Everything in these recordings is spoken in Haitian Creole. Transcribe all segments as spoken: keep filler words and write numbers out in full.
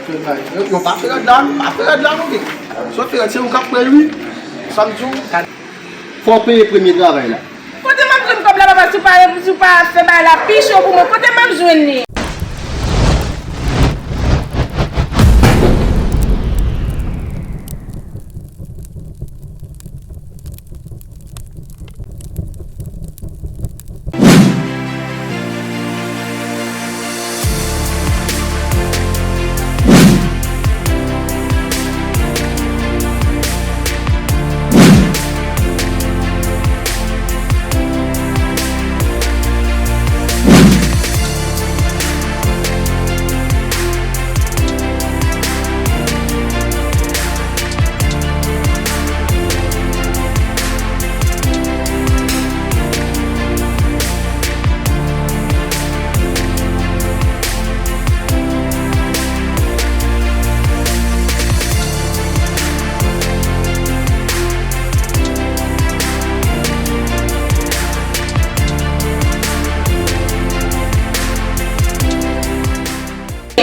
Yo, yo pa fè rad la, pa fè rad la, monchè. Si w fè rad, se ou k ap pran l, wi. Sa m di w, fò w peye premye travay la. Kote m ap jwenn kòb la, papa, si w pa, si w pa fè bagay la pi cho pou mwen, kote m ap jwenn li?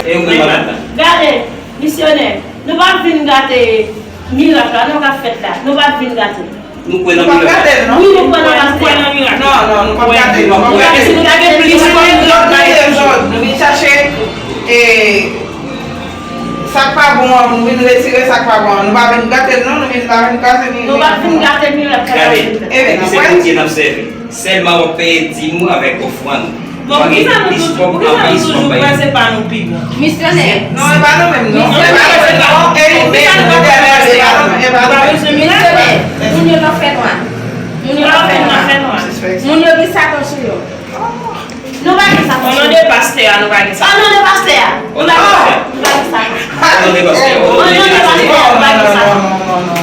E ou menm, madanm? Gade, misyonè, nou pa vin gate mirak la, non, k ap fèt la. Nou pa vin gate. Nou kwè nan mirak la. Wi, nou kwè nan pastè. Nou kwè nan mirak la. Non, non, nou p ap gate. Nou p ap gate. Si nou ta gen plis kòb, nou t ap bay plis. Nou vin chache, e, sa k pa bon an, nou vin retire sa k pa bon an. Nou pa vin gate l, non, nou vin, pa vin gate mirak. Nou pa vin gate mirak la. Gade, e se Bondye n ap sèvi. Sèlman w ap peye dim ou avèk ofrann ou. Bon, poukisa nou toujou, poukisa nou toujou kwè se pa nou pi bon? Misyonè. Non, e pa nou menm, non. Misyonè, e pa nou menm, non. E li menm, Letènèl, e pa nou, e pa nou menm. Misyonè, moun yo nan fènwa. Moun yo nan fènwa. Moun yo gen Satan sou yo. Nou pa gen Satan sou yo. O non de pastè a, nou pa gen Satan. O non de pastè a. Nou pa gen Satan. Nou pa gen Satan. O non de pastè a. O non de pastè a, nou pa gen Satan.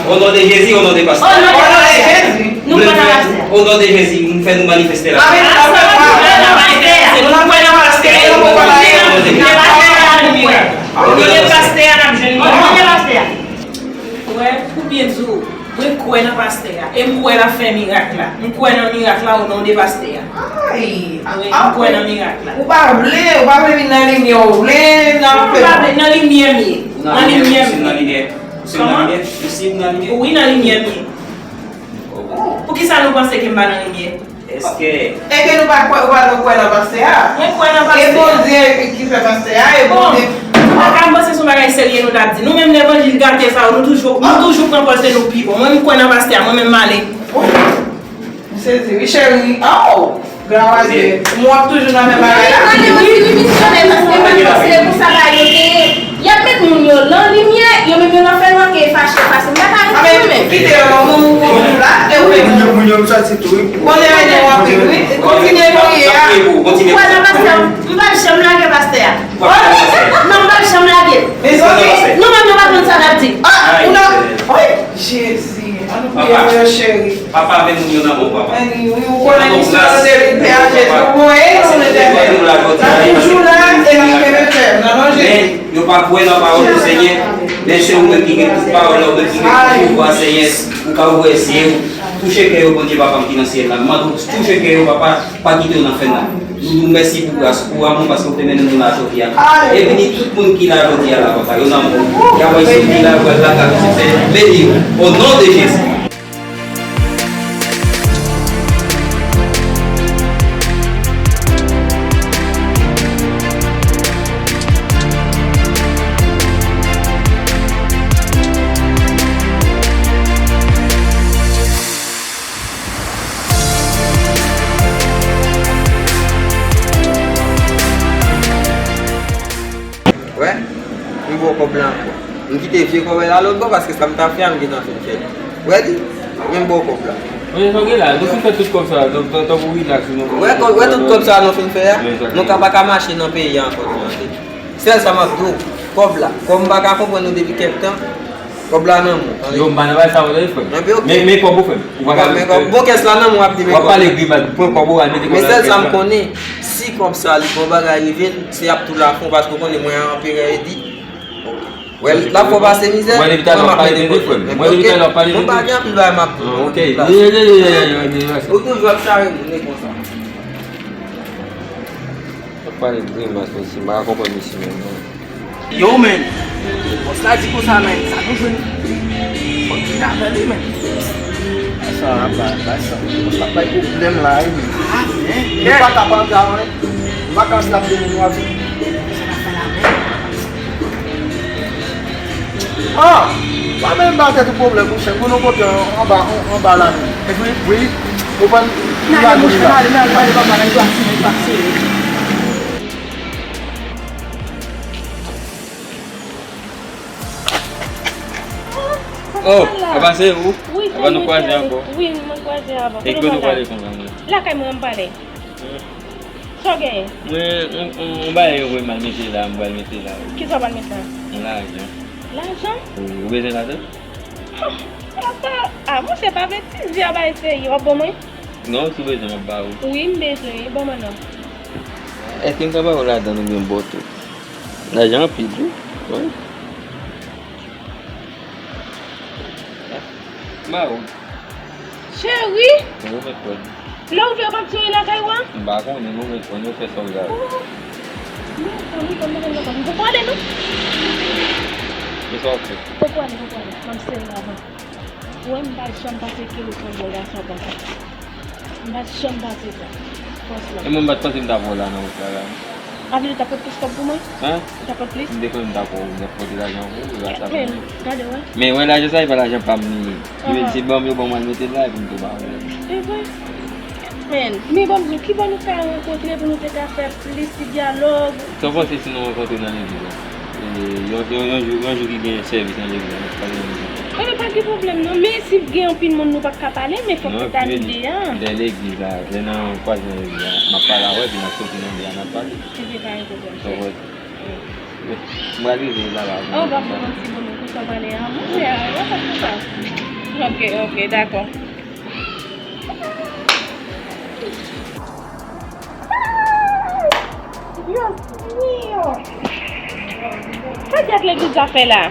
O non de Jezi, o non de pastè a. O non de Jezi. Nou pa nan pastè a. O non de Jezi, nou fè nou manifeste la. Nou kwè nan pastè a. Nou kwè nan pastè a. Nou kwè nan pastè a. Nou kwè nan pastè a. Ou wè, pou byen di w, mwen kwè nan pastè a. E m kwè l ap fè mirak la. M kwè nan mirak la o non de pastè a. Ay! Wi, m kwè nan mirak la. Ou pa vle, ou pa vle vin nan limyè, ou vle nan fènwa. Ou pa vle nan limyè m ye. Nan limyè m ye. Ou se nan limyè? Ou se nan limyè? Wi, nan limyè m ye. Poukisa nou panse ke m pa nan limyè? Èske... Èske nou pa kwè, ou pa t kwè nan pastè a? Mwen kwè nan pastè a. E Bondye ki fè pastè a, e Bondye. Bon, nou pa ka panse se yon bagay serye nou t ap di. Nou menm levanjil gate sa yo, nou toujou, nou toujou pran pòz se nou pi bon. Mwen, m kwè nan pastè a, mwen menm m ale. M sezi, wi, cheri. Oh! Glwa a Dye. M wè w ap toujou nan menm bagay la. Wi, wi, misyonè, paske mwen panse se pou sa bagay yo te ye. Y ap met moun yo nan limyè, yo menm yo nan fènwa ke fache, fache. M pa ka ret pou mwen menm. Kite yo, moun, moun, moun la, e ou menm. Moun yo, moun yo, m soti tou, wi. Konnen ede w anpil, wi. Kontinye priye a. Kontinye. Kwè nan pastè, m p ap janm lage pastè a. Non, m p ap janm lage. Mezanmi. Nou menm nou pa konn sa n ap di. Ah, ou nan, wi, Jezi. An nou priye pou yo, cheri. Papa, men moun yo nan men w, papa. Annie, wi, ou konnen misyon nou te vin fè a, Jezi. Ou voye nou, Letènèl. N ap toujou la, e n ap kenbe fèm, nan non Jezi. Men, yo pa kwè nan pawòl ou, Senyè. Men se ou menm ki gen tout pawòl la, ou menm ki gen tout pouvwa, Senyè. Ou ka ouvè zye yo. Touche kè yo, Bondye, Papa m ki nan syèl la. M mande w touche kè yo, papa. Pa kite yo nan fènwa. Nou di w mèsi pou gras ou, pou amou, paske w te mennen nou la jodi a. E beni tout moun ki la jodi a la, papa. Yo nan men w. Y ap wè si w vin la, w pral lakay ou, Senyè. Beni yo. O non de Jezi. Wè, m ba w kòb la ankò. M kite vye kòb la lòt bò paske sa m ta fè a m gentan fin fè li. Wè li, men m ba w kòb la. Mwen sa gen la, nou fin fè tout kòb sa, tankou relax nou. Wè, wè tout kòb sa nou fin fè a, nou ka pa ka mache nan peyi a ankò tou tande. Sèl sa m ap di w, kòb la, kòm m pa ka konprann nou depi kèk tan, kòb la nan men w, tande. Yo, m pa nan bagay sa yo, tande, frè m. Enben, oke. Men, men kòb ou, frè m. Ou pa ka... Bon, kès la nan men w, w ap di men kòb. W ap pale gri, bat, pran kòb ou, al mete kòb la nan kès la. Men sèl sa m konnen, si kòm sa, li gon bagay rive l, se y ap tou la fon, paske w konnen mwen a anperè Edi. Wè, l ap fè w pase mizè, mwen m ap mete kòb. Mwen pa gen anpil bagay m ap di w. Ou toujou ap chare moun, e konsa. Ap pale grimas, mesye, m pa ka konprann mesye menm non. Yo, men, Bòs la di konsa, men, sa nou jwenn. Fòk vin avè li, men. Sa, ba, ba, sa, bòs la bay pwoblèm la, wi, men. Ah, men, nou pa ka pa antre avan, wi. Vakans la ap vini, nou ap vini. Sa n ap fè la, men. Ah! Pa menm ba tèt ou pwoblèm, monchè. Mwen, nou kote anba, anba la, men. E wi, wi. Ou konprann? N ale, monchè, n ale, n ale, n ale, papa, n ale, pase, n ale, pase. Oh, apa se ou? Wi, apa nou kwaze ankò? Wi, nou kwaze avan. E kote w prale konsa menm? Lakay mwen, m prale. Sa w genyen? Mwen, yon, yon, yon bagay yo voye m al mete la, m pral mete la, wi. Kisa w pral mete la? Yon lajan. Lajan? Wi, ou bezwen lajan? Oh, papa, ah, monchè, pa betize, a bagay serye, w ap ban mwen? Non, si w bezwen, m ap ba ou. Wi, m bezwen, wi, ban mwen non. Èske m ka ba ou ladan oubyen m ba w tout? Lajan anpil, wi. Wi. M ba ou. Cheri! Mwen remèt kòd. Lè w ouvè, w p ap di anyen lakay ou a? M pa konnen, mwen remèt kòd, mwen fè sa w vle. Oh! Mwen konn, mwen konn, mwen konn, mwen konn. Poko ale, non? E sa w ap fè? Poko ale, poko ale. M ap sere avan. Ou wè, m pa janm pase kilo sou yon gason konsa. M pa janm pase sa. Franchman. E mwen, m pa t panse m ta wè w la nan wout la, la. Avili, w t ap pot plis kòb pou mwen? Hein? Ou t ap pot plis? M te konnen m ta wè w, m t ap pote lajan pou ou, la, sa. Men, gade, wè. Men, wè, lajan sa, e pa lajan pa m li ye. Li menm, se ban m yo, ban m al mete l la, epi m tou ba ou. E vre? Men, men ban m di w, ki bò nou ka rankontre pou nou te ka fè plis ti dyalòg? Sa w panse si nou rankontre nan legliz la? E, yon, yon, yon jou, yon jou ki gen sèvis nan legliz la, nou pale nan legliz la. Ebyen, pa gen pwoblèm non, men si gen anpil moun nou p ap ka pale, men fòk nou ta ide a. Lè legliz la, lè nan kwaze nan legliz la, m ap pale avè w, epi n ap soti nan de a, n ap pale. Ebyen, pa gen pwoblèm. Sa w panse? M pral rive la, la. Oh, w ap ban m yon ti moman pou sa w pale a, monchè, w ap fè sa. Ok, ok, dakò. Dios mío! Sa dyak legliz la fè la?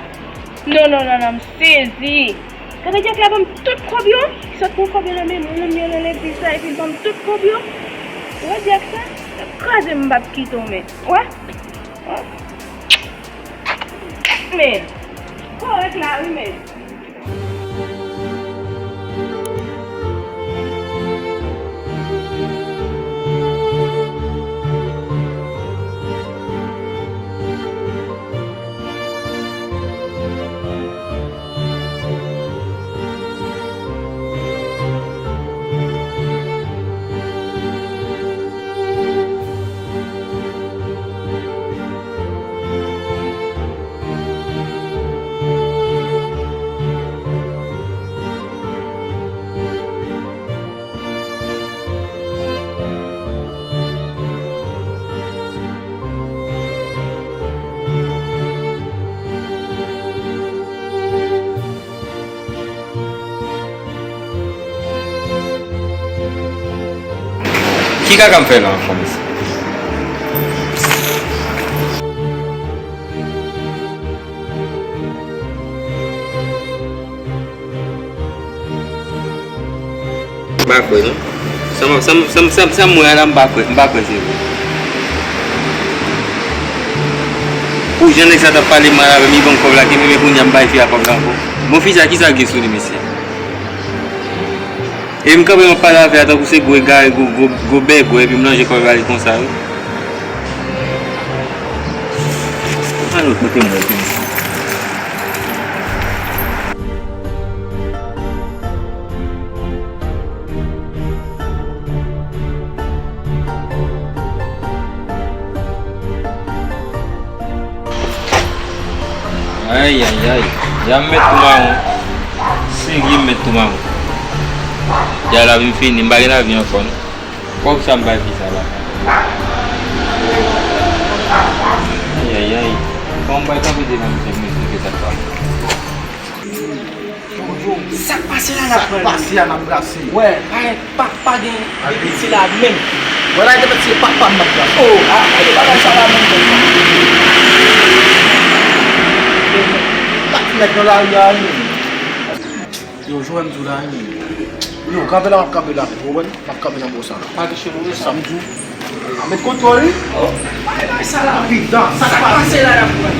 Non, non, non, non, m sezi. Gade dyak la ban m tout kòb yo. Sot pran kòb yo nan men moun yo nan legliz la, epi l ban m tout kòb yo. Ou wè dyak sa? L ap kraze m, m p ap kite w, men. Wè? Wè? Men. Kòrèk la, wi, men. Ki kaka m fè la ankò, mesye? M pa kwè, non. Sa m, sa m, sa m, sa m, sa m wè a la, m pa kwè, m pa kwè se vre. Pou jan nèg sa t ap pale mal avè m, li ban m kòb la, kenbe, men kounye a m bay fi a kòb la ankò. Bon, fi sa, kisa l gen sou li, mesye? E m kanpe, m ap pale avè a tankou se gwo egare, gwo, gwo, gwo bègwè, epi m lonje kò m ba li konsa, wi. An nou kote m wè pi. Ayayay. Ya m mèt tou mawon. Serye m mèt tou mawon. Ya lavi m fini, m pa gen lavi ankò non. Kòb sa m bay fi sa la. Ayayay. Kòman m bay kanpe devan misye pou m esplike sa k pase? Sa k pase la n ap pran li. Sa k pase a n ap brase. Wè, pa, pa, pa gen depi se la menm. Wè la depi se papa m n ap brase. Oh, a, a, e bagay sa la menm. Pa ti nèg nan lari a, wi. Yo, jwè m di w la, wi. Yo, kanpe la, m ap kanpe la, ou konprann? M ap kanpe nan bò sa la. Pa touche moun, sa m di w. Met kontwòl, wi. Oh, pa gen bagay sa la. Pidan, sa k pase la, n ap pran.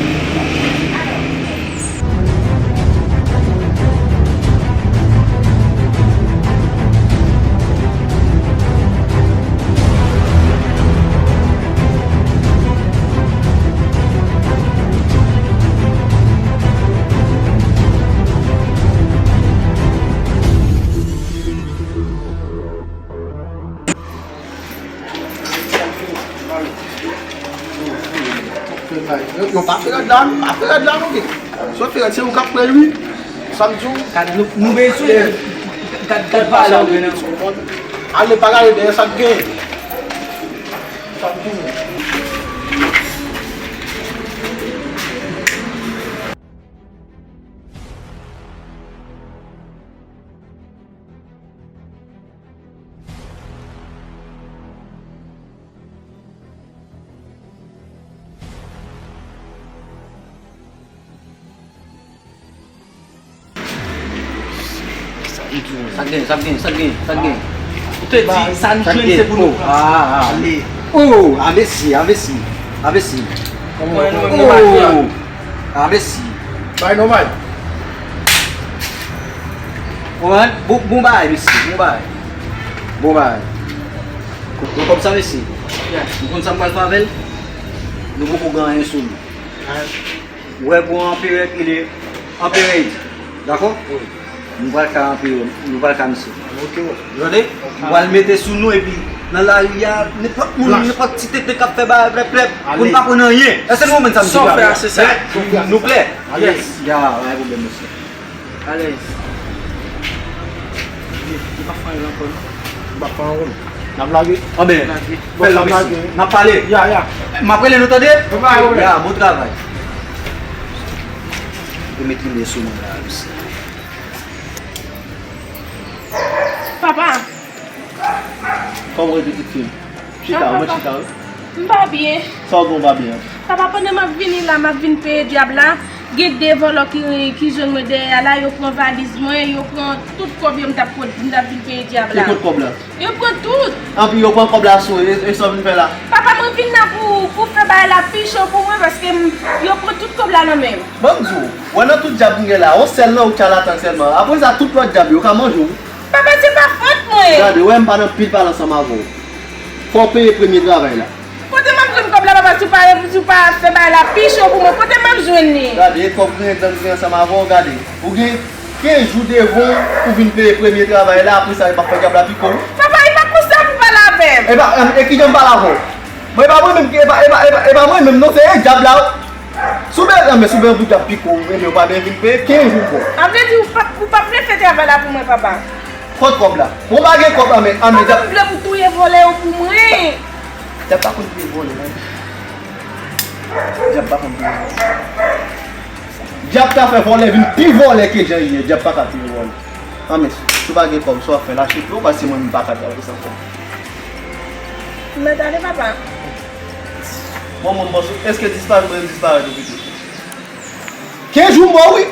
La, nou pa fè rèd la, non, men. Sou fè rèd, se ou k ap pran l, wi. Sa m di w. Gad, nou, nou bezwen. Gad, gad, gad valè w gen nan. Ale, pa gade dèyè sa k gen. Sa m di w. Sa gen, sa gen, sa gen, sa gen. Ou te di, sa nou jwenn se pou nou pran. Ah, ah. Ale. Oh, a mesi, a mesi, a mesi. Oh, a mesi. Bay nòmal. Bon, bon bagay, mesi, bon bagay. Bon bagay. Bon, kòb sa, mesi. Nou konn sa m pral fè avè l? Nou poko gen anyen sou nou. Ou wè pou anperè ki le anperè edi. Dakò? Wi. Nou pral ka anperè, nou pral ka misye. Ok, wè. Ou tande? Ok. Nou pral mete sou nou epi nan lari a, nenpòt moun, nenpòt ti tete k ap fè bagay plèp plèp, pou n pa konn anyen. Èske nou konprann sa m di la? Sa w fè a, se sa. Nou klè? Yes. Ya, pa gen pwoblèm, mesye. Alèz. Li, li pa fè anyen ankò, non. Li pa fè anyen ankò, non. N ap lage. Anben, fè l la, mesye. N ap pale. Ya, ya. M ap rele nou, tande? Ya, bon travay. Yo met limyè sou mwen la, mesye. Papa. Kòman w ye, pitit fi m? Chita, ou mèt chita, wi. M pa byen. Sa w gen w pa byen an? Papa, pandan m ap vini la, m ap vin peye dyab la, gen de vòlò ki, ki jwenn mwen dèyè a la, yo pran valiz mwen, yo pran tout kòb yo m t ap pot, m t ap vin peye dyab la. Ki kot kòb la? Yo pran tout. Anpi yo pran kòb la sou, e, e sa w vin fè la? Papa, mwen vin la pou, pou fè bagay la pi cho pou mwen, paske m, yo pran tout kòb la nan men m. Ban m di w, wè nan tout dyab m gen la, yon sèl nan ou k chalatan sèlman. Apre sa, tout lòt dyab yo ka manje w. Papa, se pa fòt mwen. Gade, wè m pa nan pil pale ansanm avè w. Fò w peye premye travay la. Kote m ap jwenn kòb la, papa, si w pa, si w pa fè bagay la pi cho pou mwen? Kote m ap jwenn li? Gade, e kòb griyen dan griyen ansanm avè w, gade. Ou gen kenz jou devan w pou vin peye premye travay la, apre sa, e p ap fè dyab la pike w. Papa, e pa konsa pou pale avè m. E pa, e kijan m pale avè w? Bon, e pa mwen menm ki, e pa, e pa, e pa, e pa mwen menm non, se e dyab la. Si w bezwen, men si w bezwen pou dyab pike w, ebyen ou pa bezwen vin peye kenz jou ankò. Sa vle di ou p ap, ou p ap vle fè travay la pou mwen, papa? Kot kòb la? Bon, pa gen kòb, anmè, anmè, dyab. Papa, m vle pou touye vòlè yo pou mwen. Dyab pa konn touye vòlè, non. Dyab pa konn touye vòlè. Dyab ka fè vòlè vin pi vòlè ke jan li ye. Dyab pa ka touye vòlè. Anmè, si w pa gen kòb, sa w ap fè, lache pye w, paske mwen, m pa ka travay san kòb. M mèt ale, papa. Bon, mwen, m panse, èske disparèt, mwen, m disparèt ou pito? Kenz jou m ba w, wi.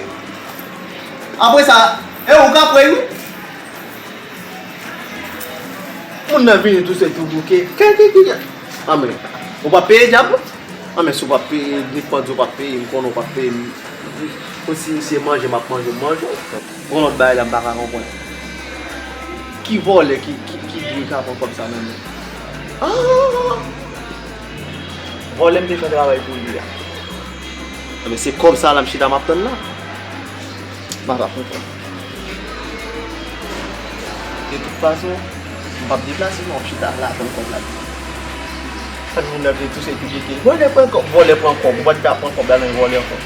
Apre sa, e ou k ap prèy, wi. Moun nan vini tou se tou bouke. Kè, kè, kè, kè. Anmè, ou p ap peye dyab? Anmè, si ou p ap peye, nenpòt jou ou p ap peye, m konnen ou p ap peye. Konsi se manje m ap manje, m manje w. Gon lòt bagay la m pa ka konprann. Ki vòlè ki, ki, ki dwe ka pran kòb sa nan men? Ah! Vòlè m te fè travay pou li a. Enben, se kòb sa la m chita m ap tann la. M pa ka konprann. De tout fason, m p ap deplase, non, m ap chita la tann kòb la. Sa moun nan vle tou se tou bouke. Vòlè pran kòb, vòlè pran kòb, ou pa t ka pran kòb la nan vòlè ankò.